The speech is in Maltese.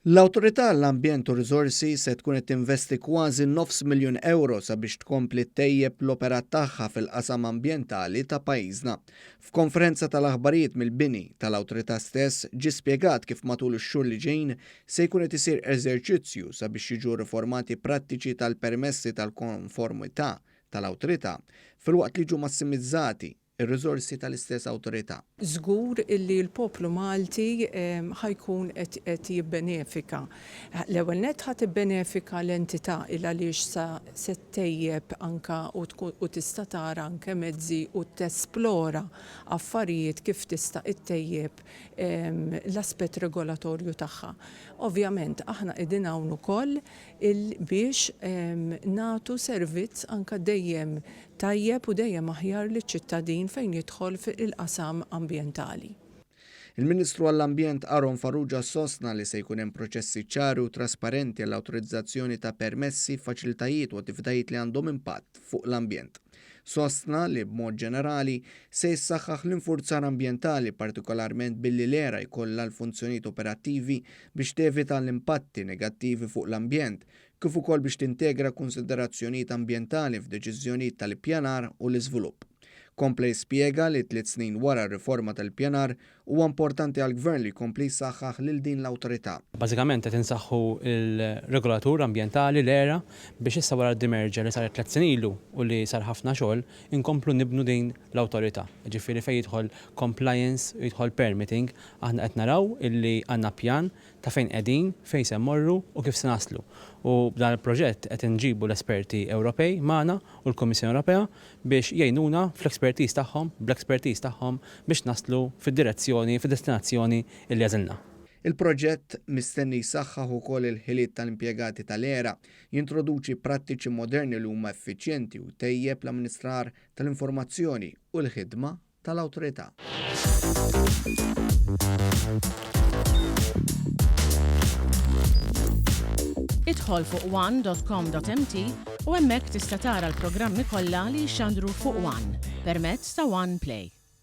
L-Awtorità għall-Ambjent u Riżorsi se tkun qed tinvesti kważi nofs miljun ewro sabiex tkompli ttejjeb l-operat tagħha fil-qasam ambjentali ta' pajjiżna. F'konferenza tal-aħbarijiet mill-bini tal-Awtorità stess ġie spjegat kif matul ix-xhur li ġejjin se jkun qed isir eżerċizzju sabiex jiġu riformati prattiċi tal-permessi tal-konformità tal-Awtorità filwaqt li jiġu massimizzati ir-riżorsi tal-istess awtorità. Żgur illi l-poplu Malti ħa jkun qed jibbenefika. L-ewwel nett ħa tibbenefika l-entità il għaliex sa se ttejjeb anke u tista' tara anke mezzi u tesplora affarijiet kif tista' ttejjeb l-aspett regolatorju tagħha. Ovvjament aħna qegħdin hawn ukoll biex nagħtu servizz anke dejjem tajjeb u dejjem aħjar liċ-ċittadin fejn jidħol il-qasam ambjentali. Il-Ministru għall-Ambjent Aaron Farrugia sostna li se jkun hemm proċessi ċari u trasparenti għall-awtorizzazzjoni ta' permessi, faċilitajiet u attivitajiet li għandhom impatt fuq l-ambjent. Sostna li b'mod ġenerali se jissaħħaħ l-infurzar ambjentali partikolarment billi l-ERA jkollha l-funzjonijiet operattivi biex tevita l-impatti negattivi fuq l-ambjent kif ukoll biex tintegra kunsiderazzjonijiet ambjentali f'deċiżjonijiet tal-ippjanar u l-iżvilupp. Kompla jispjega li tliet snin wara r-riforma tal-ippjanar, huwa importanti għall-Gvern li jkompli jsaħħaħ lil din l-awtorità. Bażikament qed insaħħu l-regolatur ambjentali, l-ERA, biex issa wara d-demerger li saret tliet snin ilu u li sar ħafna xogħol, inkomplu nibnu din l-awtorità. Jiġifieri fejn jidħol compliance u jidħol permitting, aħna qed naraw illi għandna pjan ta' fejn qegħdin, fejn se mmorru u kif se naslu. U b'dan il-proġett qed inġibu l-esperti Ewropej magħna u l-Kummissjoni Ewropea biex jgħinuna fl-expertise tagħhom, bl-expertise tagħhom biex naslu fid-direzzjoni, fid-destinazzjoni li għażilna. Il-proġett mistenni jsaħħaħ ukoll il-ħiliet tal-impjegati tal-ERA, jintroduċi prattiċi moderni li huma effiċjenti u jtejjeb l-amministrar tal-informazzjoni u l-ħidma tal-awtorità. Idħol fuq one.com.mt u hemmhekk tista' tara l-programmi kollha li jixxandru fuq One permezz ta' One Play.